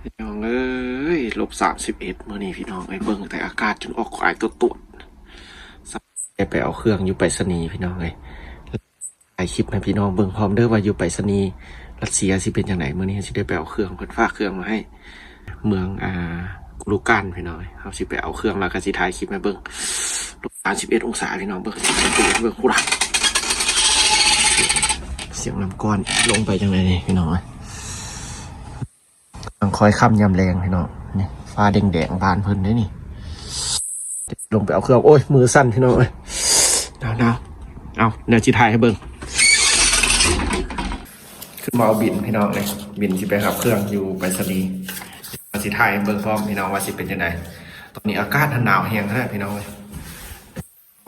ພີ່ນ້ອງເອີຍ ລົບສາມສິບເອັດ ມື້ນີ້ພີ່ນ້ອງເອີຍ ເບິ່ງແຕ່ອາກາດຈົນອອກຄວາຍຕົວດໆ ໄດ້ໄປເອົາເຄື່ອງຢູ່ໄປສະນີພີ່ນ້ອງເອີຍ ຖ່າຍຄລິບໃຫ້ພີ່ນ້ອງເບິ່ງພ້ອມເດີວ່າຢູ່ໄປສະນີຣັດເຊຍຊິເປັນຈັ່ງໃດ. ມື້ນີ້ເຮົາຊິໄດ້ໄປເອົາເຄື່ອງ ເພິ່ນຝາກເຄື່ອງມາໃຫ້ເມືອງ ອ່າ ກູລູການພີ່ນ້ອງເອີຍ ເຮົາຊິໄປເອົາເຄື່ອງ ແລ້ວກໍຊິຖ່າຍຄລິບໃຫ້ເບິ່ງ. ລົບສາມສິບເອັດອົງສາພີ່ນ້ອງ ເບິ່ງ ເບິ່ງພຸ້ນລະ ສຽງນ້ຳກ້ອນລົງໄປຈັ່ງໃດນີ້ພີ່ນ້ອງເອີຍ. ກຳລັງຄ້ອຍຄ່ຳຍາມແລງພີ່ນ້ອງ ນີ້ຟ້າແດງໆ ບ້ານເພິ່ນເດ້ນີ້ ລົງໄປເອົາເຄື່ອງ ໂອ້ຍ ມືສັ່ນພີ່ນ້ອງເອີຍ ໜາວໆ. ເອົາ ດຽວຊິຖ່າຍໃຫ້ເບິ່ງ ຂຶ້ນມາເອົາບິນພີ່ນ້ອງເອີຍ ບິນຊິໄປຮັບເຄື່ອງຢູ່ໄປສະນີ ດຽວຊິຖ່າຍໃຫ້ເບິ່ງພ້ອມພີ່ນ້ອງວ່າຊິເປັນຈັ່ງໃດ. ຕອນນີ້ອາກາດໜາວແຮງຂະໜາດພີ່ນ້ອງເອີຍ.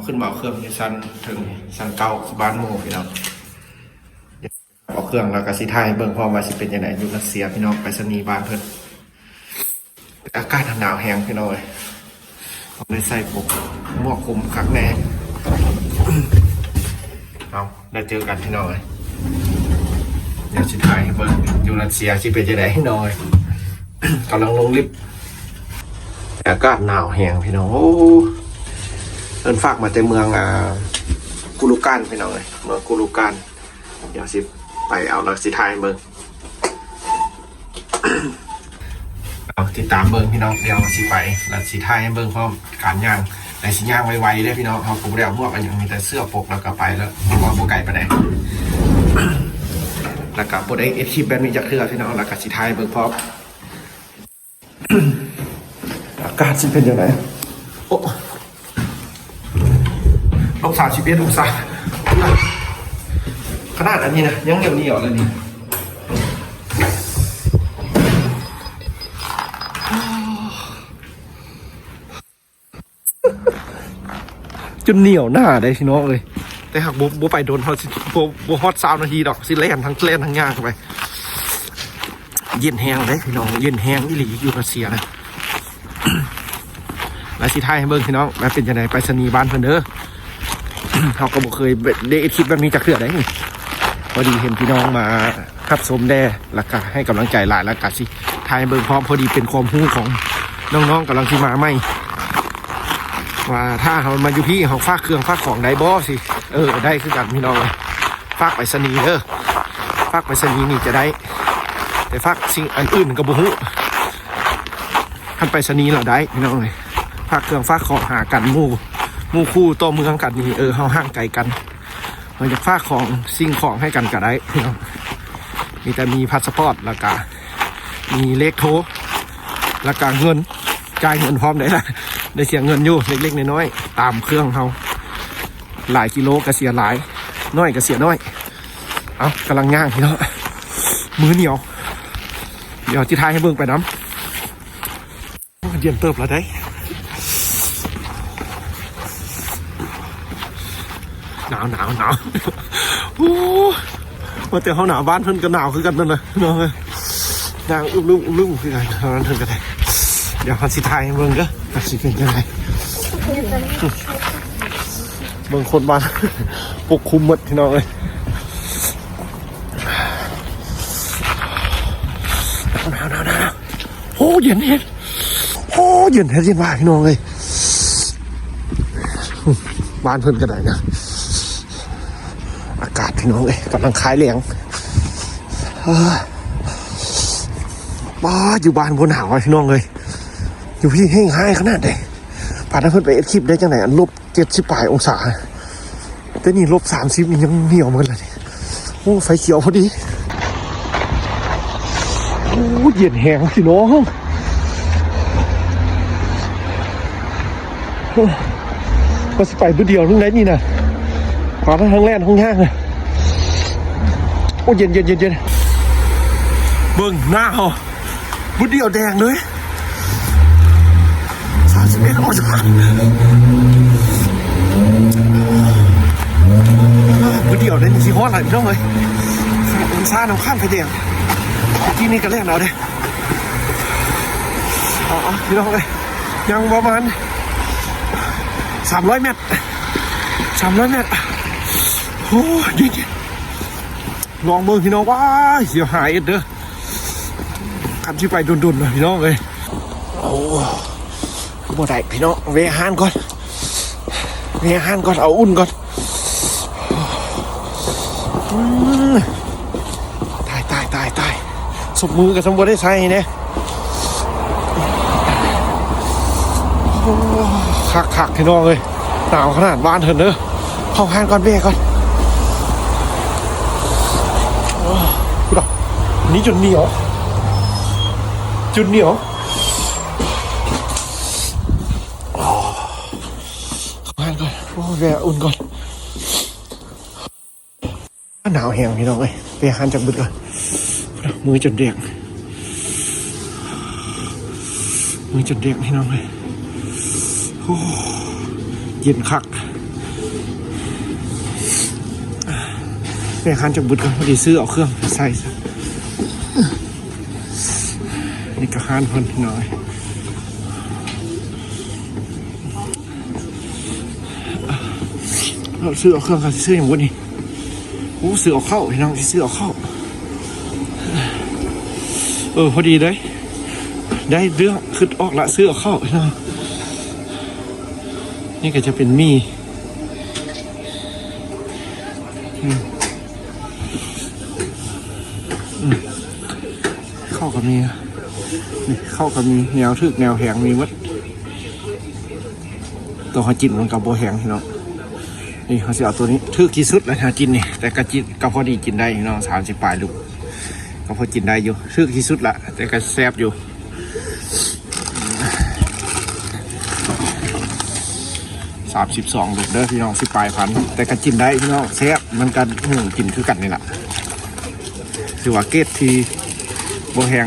ຂຶ້ນມາເອົາເຄື່ອງຢູ່ຊັ້ນເທິງ ຊັ້ນເກົ້າ ບ້ານໝູ່ພີ່ນ້ອງ ເອົາເຄື່ອງແລ້ວກໍຊິຖ່າຍໃຫ້ເບິ່ງພ້ອມວ່າຊິເປັນຈັ່ງໃດຢູ່ຣັດເຊຍພີ່ນ້ອງ ໄປສະນີບ້ານເພິ່ນ. ອາກາດໜາວແຮງພີ່ນ້ອງເອີຍ ຕ້ອງໄດ້ໃສ່ປົກ ໝວກຄຸມຄັກແນ່. ເອົາ ໄດ້ເຈີກັນພີ່ນ້ອງເອີຍ ດຽວຊິຖ່າຍໃຫ້ເບິ່ງຢູ່ຣັດເຊຍຊິເປັນຈັ່ງໃດພີ່ນ້ອງເອີຍ. ກຳລັງລົງລິບ ອາກາດໜາວແຮງພີ່ນ້ອງ ໂອ້ ເພິ່ນຝາກມາແຕ່ເມືອງ ອ່າ ກູລູການພີ່ນ້ອງເອີຍ ເມືອງກູລູການ. ດຽວຊິໄປເອົາ ແລ້ວຊິຖ່າຍໃຫ້ເບິ່ງ ເອົາ ຕິດຕາມເບິ່ງພີ່ນ້ອງ ດຽວຊິໄປ ແລ້ວຊິຖ່າຍໃຫ້ເບິ່ງພ້ອມ ການຍ່າງ ແຕ່ຊິຍ່າງໄວໆເດ້ພີ່ນ້ອງ ເຮົາກໍບໍ່ໄດ້ເອົາໝວກເອົາຫຍັງ ມີແຕ່ເສື້ອປົກ ແລ້ວກໍໄປແລ້ວ ເພາະວ່າບໍ່ໄກປານໃດ ແລ້ວກໍບໍ່ໄດ້ເຮັດຄລິບແບບນີ້ຈັກເທື່ອພີ່ນ້ອງ ແລ້ວກໍຊິຖ່າຍໃຫ້ເບິ່ງພ້ອມ. ອາກາດຊິເປັນຈັ່ງໃດ? ໂອ້ ລົບສາມສິບເອັດອົງສາ ຂະໜາດອັນນີ້ນະ ຍັງໜຽວໆເລີຍນີ້ ຈົນໜຽວໜ້າເດ້ພີ່ນ້ອງເອີຍ ແຕ່ຫາກບໍ່ ບໍ່ໄປດົນ ເຮົາຊິບໍ່ ບໍ່ຮອດຊາວນາທີດອກ ຊິແລ່ນທັງແລ່ນທັງຍ່າງເຂົ້າໄປ. ເຢັນແຮງເດ້ພີ່ນ້ອງ ເຢັນແຮງອີ່ຫຼີຢູ່ຣັດເຊຍນະ ແລ້ວຊິຖ່າຍໃຫ້ເບິ່ງພີ່ນ້ອງ ວ່າເປັນຈັ່ງໃດໄປສະນີບ້ານເພິ່ນເດີ. ເຮົາກໍບໍ່ເຄີຍໄດ້ເຮັດຄລິບແບບນີ້ຈັກເທື່ອໃດນີ້ ພໍດີເຫັນພີ່ນ້ອງມາຮັບຊົມແດ່ ແລ້ວກະໃຫ້ກຳລັງໃຈຫຼາຍ ແລ້ວກະຊິຖ່າຍໃຫ້ເບິ່ງພ້ອມ ພໍດີເປັນຄວາມຮູ້ຂອງນ້ອງໆກຳລັງຊິມາໃໝ່ ວ່າຖ້າເຮົາມາຢູ່ພີ້ ເຮົາຝາກເຄື່ອງຝາກຂອງໄດ້ບໍ່? ຊິ ເອີ ໄດ້ຄືກັນພີ່ນ້ອງ ຝາກໄປສະນີເດີ ຝາກໄປສະນີນີ້ຈະໄດ້ ແຕ່ຝາກສິ່ງອັນອື່ນກໍບໍ່ຮູ້ ຄັນໄປສະນີລະໄດ້ພີ່ນ້ອງເອີຍ ຝາກເຄື່ອງຝາກຂອງຫາກັນ ໝູ່ ໝູ່ຄູ່ຕໍ່ເມືອງກັນນີ້ ເອີ ເຮົາຫ່າງໄກກັນ ເຮົາຢາກຝາກຂອງ ສິ່ງຂອງໃຫ້ກັນກໍໄດ້ພີ່ນ້ອງ ມີແຕ່ມີພາສປອດ ແລ້ວກະມີເລກໂທ ແລ້ວກະເງິນ ຈ່າຍເງິນພ້ອມໄດ້ລະ ໄດ້ເສຍເງິນຢູ່ເລັກໆນ້ອຍໆ ຕາມເຄື່ອງເຮົາ ຫຼາຍກິໂລກໍເສຍຫຼາຍ ໜ້ອຍກໍເສຍໜ້ອຍ. ເອົ້າ ກຳລັງຍ່າງພີ່ນ້ອງ ມືໜຽວ ດຽວຊິຖ່າຍໃຫ້ເບິ່ງໄປນຳ. ໂອ້ ເຢັນເຕີບແລ້ວໃດ ໜາວ ໜາວ ໜາວ ໂອ້ ວ່າແຕ່ເຮົາໜາວ ບ້ານເພິ່ນກໍໜາວຄືກັນນັ້ນນະ ພີ່ນ້ອງເອີຍ ຍ່າງອຶບລຶ້ງ ອຶບລຶ້ງຄືກັນ ບ້ານເພິ່ນກໍໄດ້. ດຽວເຮົາຊິຖ່າຍໃຫ້ເບິ່ງເດີ ວ່າຊິເປັນຈັ່ງໃດ ເບິ່ງຄົນບ້ານປົກຄຸມໝົດພີ່ນ້ອງເອີຍ ໜາວ ໜາວ ໜາວ ໜາວ. ໂອ້ ເຢັນແຮງ ໂອ້ ເຢັນແທ້ເຢັນວ່າພີ່ນ້ອງເອີຍ ບ້ານເພິ່ນກໍໄດ້ນະ ອາກາດພີ່ນ້ອງເອີຍ ກຳລັງຄາຍແລ້ງ ເອີ ປ້າ ຢູ່ບ້ານບໍ່ໜາວວ່າພີ່ນ້ອງເອີຍ ຢູ່ພີ້ແຮງຮ້າຍຂະໜາດໃດ ປານນັ້ນເພິ່ນໄປເຮັດຄລິບໄດ້ຈັ່ງໃດ ອັນລົບ ເຈັດສິບປາຍອົງສາ ແຕ່ນີ້ລົບສາມສິບນີ້ຍັງໜຽວໝົດລະນີ້ ໂອ້ ໄຟຂຽວພໍດີ ໂອ້ ເຢັນແຮງພີ່ນ້ອງ ວ່າຊິໄປມື້ດຽວໜຶ່ງໄດ້ນີ້ນະ ປານນັ້ນທັງແລ່ນທັງຍ່າງນະ ໂອ້ ເຢັນໆໆໆ ເບິ່ງໜ້າເຮົາ ບຶດດຽວແດງເລີຍ ສາມສິບເອັດອົງສາ ບຶດດຽວໄດ້ ຊິຮອດແລ້ວພີ່ນ້ອງເອີຍ ອົງສານຳຂ້າມໄຟແດງ ເມື່ອກີ້ນີ້ກໍແລ່ນເອົາເດ້ ເອົາໆ ພີ່ນ້ອງເອີຍ ຍັງປະມານສາມຮ້ອຍແມັດ ສາມຮ້ອຍແມັດ ໂອ້ຍ ລອງເບິ່ງພີ່ນ້ອງ ວ້າຍ ສຽວຫາເອັດເດີ ອັນທີ່ໄປດົນໆ ພີ່ນ້ອງເອີຍ. ໂອ້ ບໍ່ໄດ້ພີ່ນ້ອງ ແວ່ຮ້ານກ່ອນ ແວ່ຮ້ານກ່ອນ ເອົາອຸ່ນກ່ອນ. ອືມ ຕາຍໆໆໆ ສົບມືກໍຊ່ຳບໍ່ໄດ້ໃສ່ແດ່. ໂອ້ ຄັກໆ ພີ່ນ້ອງເອີຍ ໜາວຂະໜາດ. ບ້ານເພິ່ນເດີ ເຂົ້າຮ້ານກ່ອນ ແວ່ກ່ອນ. ໂອ້ ພຸ້ນນະ ນີ້ຈົນໜຽວ ຈົນໜຽວ. ໂອ້ ເຂົ້າຮ້ານກ່ອນ ໂອ້ ແວ່ອຸ່ນກ່ອນ. ໜາວແຮງພີ່ນ້ອງເອີຍ ໄປຫາຈັກບຶດກ່ອນ. ມືຈົນແດງ ມືຈົນແດງພີ່ນ້ອງເອີຍ. ໂອ້ ເຢັນຄັກ. ໄປຫາຈັກບຶດກ່ອນ ພໍດີຊື້ເອົາເຄື່ອງໃສ່. ນີ້ກໍຮ້ານເພິ່ນພີ່ນ້ອງເອີຍ. ເອົາ ຊື້ເອົາເຄື່ອງ ຊິຊື້ຫຍັງວະນີ້? ໂອ້ ຊື້ເອົາເຂົ້າພີ່ນ້ອງ ຊິຊື້ເອົາເຂົ້າ. ເອີ ພໍດີເດ້ ໄດ້ເລື່ອງ ຄິດອອກລະ ຊື້ເອົາເຂົ້າພີ່ນ້ອງ. ນີ້ກໍຈະເປັນໝີ່ ອືມ ອືມ ເຂົ້າກໍມີ ນີ້ ເຂົ້າກໍມີ ແນວຖືກແນວແພງມີໝົດ. ຕົວເຮົາກິນມັນກໍບໍ່ແພງພີ່ນ້ອງ. ນີ້ເຮົາຊິເອົາຕົວນີ້ ຖືກທີ່ສຸດລະ ຖ້າກິນນີ້ ແຕ່ກໍຈິ ກໍພໍດີກິນໄດ້ພີ່ນ້ອງ. ສາມສິບປາຍລູກ ກໍພໍກິນໄດ້ຢູ່ ຖືກທີ່ສຸດລະ ແຕ່ກໍແຊບຢູ່. ສາມສິບສອງລູກເດີພີ່ນ້ອງ ສິບປາຍພັນ ແຕ່ກໍກິນໄດ້ພີ່ນ້ອງ ແຊບ. ມັນກໍ ອືມ ກິນຄືກັນນີ້ລະ ຖືວ່າເກຣດທີ່ບໍ່ແພງ.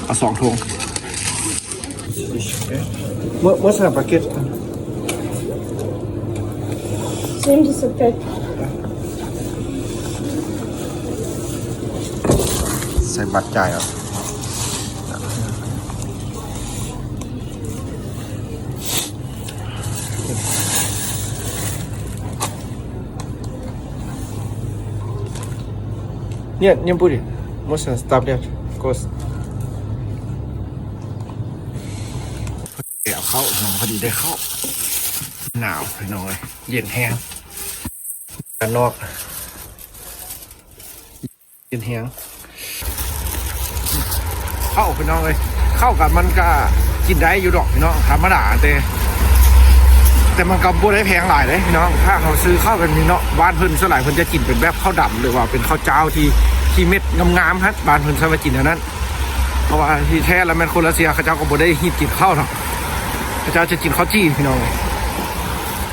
ເອົາສອງຖົງ. Мо-, можно пакет? семьдесят пять. ໃສ່ບັດຈ່າຍເອົາ. Нет, не будет. Можно оставлять кость. ເອົາເຂົ້າ ພໍດີໄດ້ເຂົ້າ. ໜາວພີ່ນ້ອງເອີຍ ເຢັນແຮງ. ດ້ານນອກ ເຢັນແຮງ. ເຂົ້າພີ່ນ້ອງເອີຍ ເຂົ້າກໍມັນກໍກິນໄດ້ຢູ່ດອກພີ່ນ້ອງ ທຳມະດາ ແຕ່ ແຕ່ມັນກໍບໍ່ໄດ້ແພງຫຼາຍເດ້ພີ່ນ້ອງ. ຖ້າເຮົາຊື້ເຂົ້າແບບນີ້ເນາະ ບ້ານເພິ່ນສ່ວນຫຼາຍເພິ່ນຈະກິນເປັນແບບເຂົ້າດຳ ຫຼືວ່າເປັນເຂົ້າຈ້າວທີ່ ທີ່ເມັດງາມໆຫັ້ນ ບ້ານເພິ່ນຊະວ່າກິນແນວນັ້ນ. ເພາະວ່າທີ່ແທ້ລະແມ່ນຄົນຣັດເຊຍ ເຂົາເຈົ້າກໍບໍ່ໄດ້ຮິດກິນເຂົ້າເນາະ ເຂົາເຈົ້າຈະກິນເຂົ້າຈີ່ພີ່ນ້ອງ.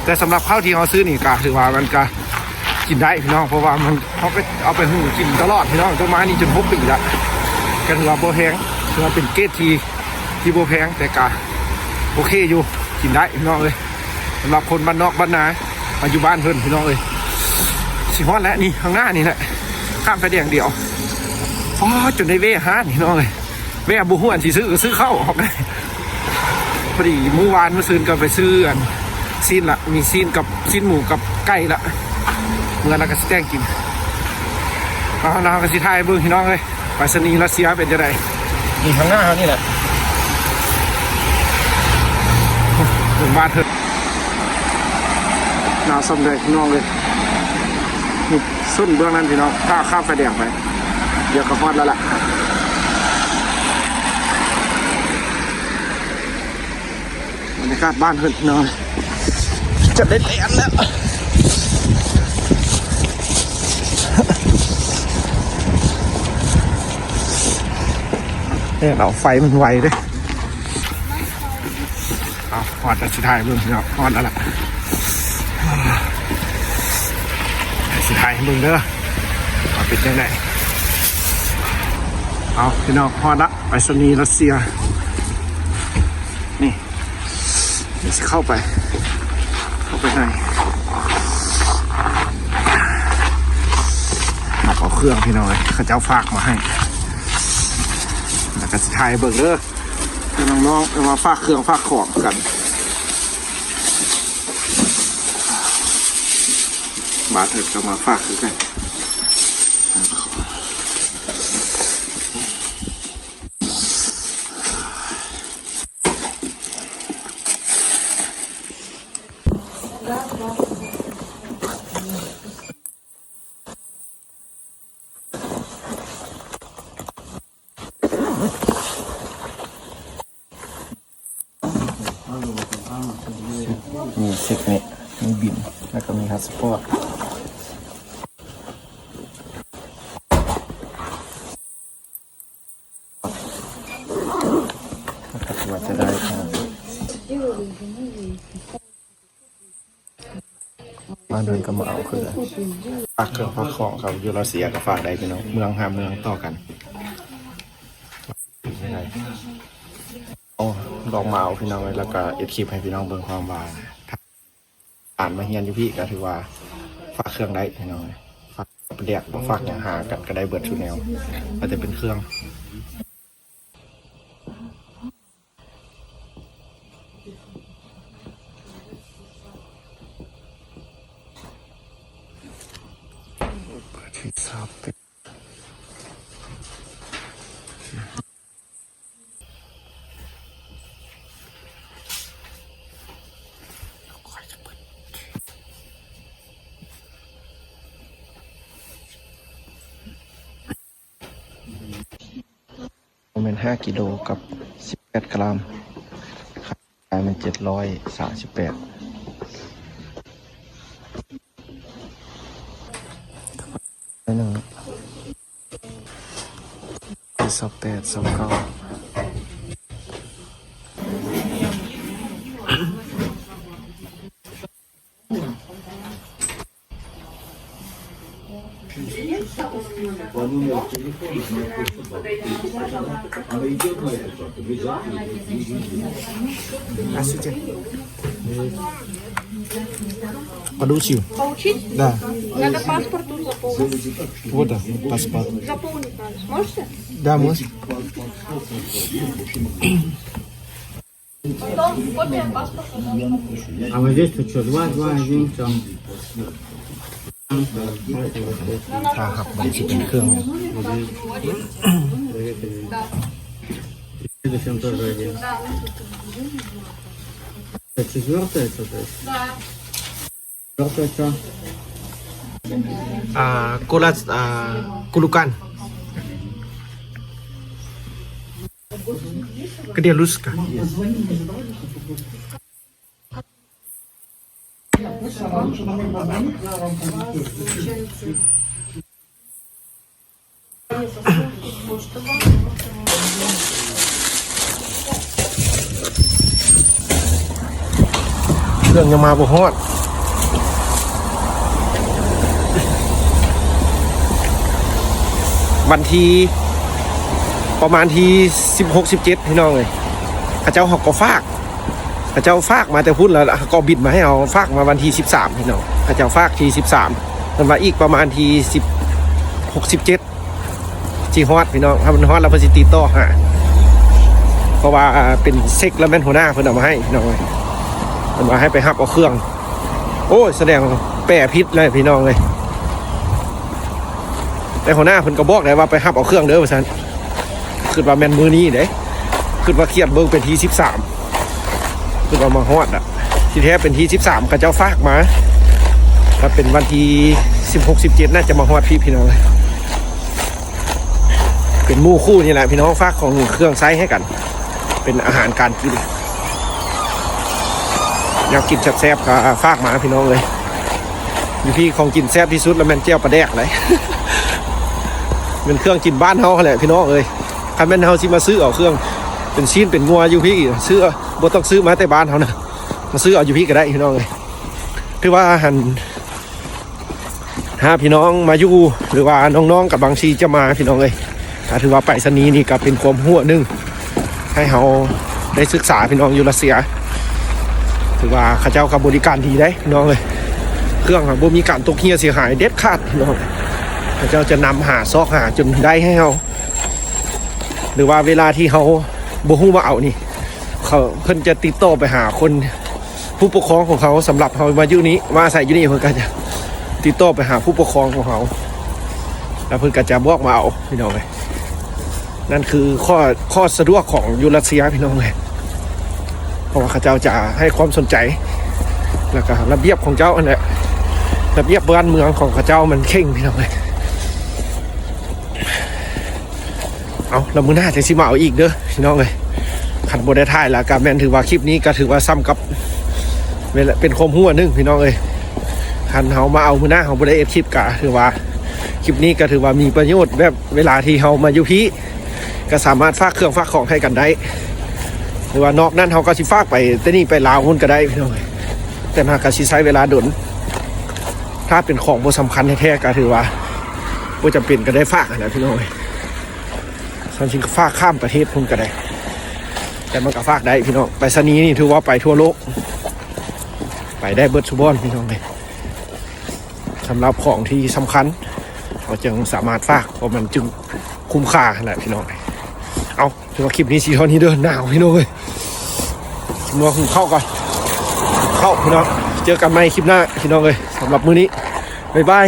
ແຕ່ສຳລັບເຂົ້າທີ່ເຮົາຊື້ນີ້ກໍຖືວ່າມັນກໍ ກິນໄດ້ພີ່ນ້ອງ ເພາະວ່າມັນ ເຮົາກໍເອົາໄປຫຸ່ງກິນຕະຫຼອດພີ່ນ້ອງ ຈົນມານີ້ຈົນຫົກປີລະ ກໍຖືວ່າບໍ່ແພງ ຖືວ່າເປັນເກຣດທີ່ ທີ່ບໍ່ແພງ ແຕ່ກໍໂອເຄຢູ່ ກິນໄດ້ພີ່ນ້ອງເອີຍ. ສຳລັບຄົນບ້ານນອກບ້ານນາ ມາຢູ່ບ້ານເພິ່ນພີ່ນ້ອງເອີຍ. ຊິຮອດແລ້ວນີ້ ຂ້າງໜ້ານີ້ແຫຼະ ຂ້າມໄຟແດງດຽວ. ອໍ ຈົນໄດ້ແວ່ຮ້ານພີ່ນ້ອງເອີຍ. ແວ່ບໍ່ຮູ້ອັນຊິຊື້ ກໍຊື້ເຂົ້າອອກໄດ້. ພໍດີມື້ວານມື້ຊືນກໍໄປຊື້ອັນຊີ້ນລະ ມີຊີ້ນກັບ ຊີ້ນໝູກັບໄກ່ລະ ເມື່ອລະກໍຊິແຕ່ງກິນ. ເອົາ ເຮົາກໍຊິຖ່າຍໃຫ້ເບິ່ງພີ່ນ້ອງເອີຍ ໄປສະນີຣັດເຊຍເປັນຈັ່ງໃດ. ນີ້ຂ້າງໜ້າເຮົານີ້ແຫຼະ ເບິ່ງບ້ານເພິ່ນ ໜາວສ່ຳໃດພີ່ນ້ອງເອີຍ. ນີ້ ຊົນເບື້ອງນັ້ນພີ່ນ້ອງ ຖ້າຂ້າມໄຟແດງໄປ ດຽວກໍຮອດແລ້ວລະ. ບັນຍາກາດບ້ານເພິ່ນພີ່ນ້ອງ ຈະໄດ້ແລ່ນແລ້ວ. ແລ່ນເອົາ ໄຟມັນໄວເດ້. ເອົາ ຮອດແລ້ວ ຊິຖ່າຍໃຫ້ເບິ່ງພີ່ນ້ອງ ຮອດແລ້ວລະ ຊິຖ່າຍໃຫ້ເບິ່ງເດີ ວ່າເປັນຈັ່ງໃດ. ເອົາ ພີ່ນ້ອງ ຮອດລະ ໄປສະນີຣັດເຊຍ ນີ້ ດຽວຊິເຂົ້າໄປ ເຂົ້າໄປໃນ ຮັບເອົາເຄື່ອງພີ່ນ້ອງເອີຍ ເຂົາເຈົ້າຝາກມາໃຫ້ ແລ້ວກໍຊິຖ່າຍໃຫ້ເບິ່ງເດີ. ນ້ອງໆ ເອີ້ນວ່າຝາກເຄື່ອງຝາກຂອງກັນ ບາດເພິ່ນກໍມາຝາກຄືກັນ. ມີເຊັກນີ້ ມີບິນ ແລ້ວກໍມີພາສປອດ. ກໍຖືວ່າຈະໄດ້ ອ່າ ບ້ານເພິ່ນກໍມາເອົາຄືກັນ. ຝາກເຄື່ອງຝາກຂອງກັບຢູ່ຣັດເຊຍກໍຝາກໄດ້ພີ່ນ້ອງ ເມືອງຫາເມືອງຕໍ່ກັນ. ໂອ້ ລອງມາເອົາພີ່ນ້ອງເອີຍ ແລ້ວກໍເຮັດຄລິບໃຫ້ພີ່ນ້ອງເບິ່ງ ຄວາມວ່າ ອ່ານມາຮຽນຢູ່ພີ້ກໍຖືວ່າຝາກເຄື່ອງໄດ້ພີ່ນ້ອງເອີຍ ຝາກປາແດກ ຝາກຫຍັງຫາກັນກໍໄດ້ເບິດຊຸແນວ ວ່າແຕ່ເປັນເຄື່ອງ. ເປີດທີ່ຊາວແປດ. ປະມານຫ້າກິໂລກັບສິບແປດກຣາມ ຂາຍແມ່ນເຈັດຮ້ອຍສາມສິບແປດ. ໜຶ່ງ ຊາວແປດ ຊາວເກົ້າ. Получил? Да. Надо паспорт тут заполнить. Вот, да, паспорт. Заполнить надо. Сможете? Да, может. Потом копия паспорта. А вот здесь тут что? Два, два, один, там. ຖ້າຮັບມັນຊິເປັນເຄື່ອງ Да. Следующем тоже один. Да. Это четвёртое что-то? Да. Четвёртое что? ອ່າ ໂກລາ ອ່າ ໂກລູກັນ. Где ручка? ເຄື່ອງຍັງມາບໍ່ຮອດ. ວັນທີ ປະມານທີສິບຫົກ ສິບເຈັດ ພີ່ນ້ອງເອີຍ ເຂົາເຈົ້າເຮົາກໍຝາກ ເຂົາເຈົ້າຝາກມາແຕ່ພຸ້ນ ແລ້ວເຂົາກໍບິນມາໃຫ້ເຮົາ ຝາກມາວັນທີສິບສາມ ພີ່ນ້ອງ ເຂົາເຈົ້າຝາກທີສິບສາມ ເພິ່ນວ່າອີກປະມານທີສິບຫົກ ສິບເຈັດ ຊິຮອດ ພີ່ນ້ອງ. ຖ້າມັນຮອດແລ້ວເພິ່ນຊິຕິດຕໍ່ຫາ ເພາະວ່າເປັນເຊັກ ແລ້ວແມ່ນຫົວໜ້າເພິ່ນເອົາມາໃຫ້ ພີ່ນ້ອງເອີຍ ເພິ່ນວ່າໃຫ້ໄປຮັບເອົາເຄື່ອງ. ໂອ້ຍ ສະແດງແປຜິດເລີຍ ພີ່ນ້ອງເອີຍ ແຕ່ຫົວໜ້າເພິ່ນກໍບອກໄດ້ວ່າ ໄປຮັບເອົາເຄື່ອງເດີ ວ່າຊັ້ນ. ຄິດວ່າແມ່ນມື້ນີ້ເດ້ ຄິດວ່າຂຽນເບິ່ງເປັນທີສິບສາມ ຄິດວ່າມາຮອດອະ ທີ່ແທ້ເປັນທີສິບສາມ ເຂົາເຈົ້າຝາກມາ ຖ້າເປັນວັນທີສິບຫົກ ສິບເຈັດ ໜ້າຈະມາຮອດພີ້ ພີ່ນ້ອງ. ເປັນໝູ່ຄູ່ນີ້ແຫຼະ ພີ່ນ້ອງ ຝາກຂອງເຄື່ອງໃຊ້ໃຫ້ກັນ ເປັນອາຫານການກິນ ແນວກິນແຊບໆ ກໍຝາກມາ ພີ່ນ້ອງເອີຍ. ຢູ່ພີ້ຂອງກິນແຊບທີ່ສຸດລະແມ່ນແຈ່ວປາແດກເລີຍ ແມ່ນເຄື່ອງກິນບ້ານເຮົາຫັ້ນແຫຼະ ພີ່ນ້ອງເອີຍ. ຄັນແມ່ນເຮົາຊິມາຊື້ເອົາເຄື່ອງເປັນຊີ້ນເປັນງົວຢູ່ພີ້ ຊື້ ບໍ່ຕ້ອງຊື້ມາແຕ່ບ້ານເຮົານະ ມາຊື້ເອົາຢູ່ພີ້ກໍໄດ້ ພີ່ນ້ອງເອີຍ. ຖືວ່າຫັ້ນ ຖ້າພີ່ນ້ອງມາຢູ່ ຫຼືວ່ານ້ອງໆກຳລັງຊິຈະມາ ພີ່ນ້ອງເອີຍ ກໍຖືວ່າໄປສະນີນີ້ກໍເປັນຄວາມຮູ້ໜຶ່ງ ໃຫ້ເຮົາໄດ້ສຶກສາ ພີ່ນ້ອງຢູ່ຣັດເຊຍ ຖືວ່າເຂົາເຈົ້າກໍບໍລິການດີເດ້ ພີ່ນ້ອງເອີຍ. ເຄື່ອງບໍ່ມີການຕົກເຫ່ຍເສຍຫາຍເດັດຂາດ ພີ່ນ້ອງ. ເຂົາເຈົ້າຈະນຳຫາຊອກຫາຈົນໄດ້ໃຫ້ເຮົາ ຫຼືວ່າເວລາທີ່ເຮົາບໍ່ຮູ້ວ່າເອົານີ້ ເຂົາ ເພິ່ນຈະຕິດຕໍ່ໄປຫາຄົນ ຜູ້ປົກຄອງຂອງເຮົາ. ສຳລັບເຮົາມາຢູ່ນີ້ ມາອາໄສຢູ່ນີ້ ເພິ່ນກໍຈະຕິດຕໍ່ໄປຫາຜູ້ປົກຄອງຂອງເຮົາ ແລ້ວເພິ່ນກໍຈະບອກມາເອົາ ພີ່ນ້ອງເອີຍ. ນັ້ນຄືຂໍ້ ຂໍ້ສະດວກຂອງຢູ່ຣັດເຊຍ ພີ່ນ້ອງເອີຍ ເພາະວ່າເຂົາເຈົ້າຈະໃຫ້ຄວາມສົນໃຈ ແລ້ວກໍລະບຽບຂອງເຈົ້າຫັ້ນແຫຼະ ລະບຽບບ້ານເມືອງຂອງເຂົາເຈົ້າມັນເຄັ່ງ ພີ່ນ້ອງເອີຍ. ເອົາ ແລ້ວມື້ໜ້າຈັ່ງຊິມາເອົາອີກເດີພີ່ນ້ອງເອີຍ. ຄັນບໍ່ໄດ້ຖ່າຍແລ້ວກໍແມ່ນຖືວ່າຄລິບນີ້ກໍຖືວ່າສ່ຳກັບເວລາ ເປັນຄວາມຮູ້ອັນໜຶ່ງພີ່ນ້ອງເອີຍ. ຄັນເຮົາມາເອົາມື້ໜ້າເຮົາບໍ່ໄດ້ເຮັດຄລິບ ກໍຖືວ່າຄລິບນີ້ກໍຖືວ່າມີປະໂຫຍດ ແບບເວລາທີ່ເຮົາມາຢູ່ພີ້ ກໍສາມາດຝາກເຄື່ອງຝາກຂອງໃຫ້ກັນໄດ້ ຫຼືວ່ານອກນັ້ນເຮົາກໍຊິຝາກໄປແຕ່ນີ້ໄປລາວພຸ້ນກໍໄດ້ພີ່ນ້ອງເອີຍ. ແຕ່ມັນກໍຊິໃຊ້ເວລາດົນ ຖ້າເປັນຂອງບໍ່ສຳຄັນແທ້ໆ ກໍຖືວ່າບໍ່ຈຳເປັນກໍໄດ້ຝາກຫັ້ນແຫຼະພີ່ນ້ອງເອີຍ. ຊັ້ນຊິຝາກຂ້າມປະເທດພຸ້ນກໍໄດ້ ແຕ່ມັນກໍຝາກໄດ້ພີ່ນ້ອງ. ໄປສະນີນີ້ຖືວ່າໄປທົ່ວໂລກ ໄປໄດ້ເບິດສູ່ບ່ອນພີ່ນ້ອງເອີຍ. ສຳລັບຂອງທີ່ສຳຄັນ ເຮົາຈຶ່ງສາມາດຝາກ ເພາະມັນຈຶ່ງຄຸ້ມຄ່າຫັ້ນແຫຼະພີ່ນ້ອງ. ເອົາ ຖືວ່າຄລິບນີ້ຊິເທົ່ານີ້ເດີ ໜາວພີ່ນ້ອງເອີຍ. ຊິມາຫຸງເຂົ້າກ່ອນ ເຂົ້າພີ່ນ້ອງ. ເຈີກັນໃໝ່ຄລິບໜ້າພີ່ນ້ອງເອີຍ. ສຳລັບມື້ນີ້ ບາຍບາຍ.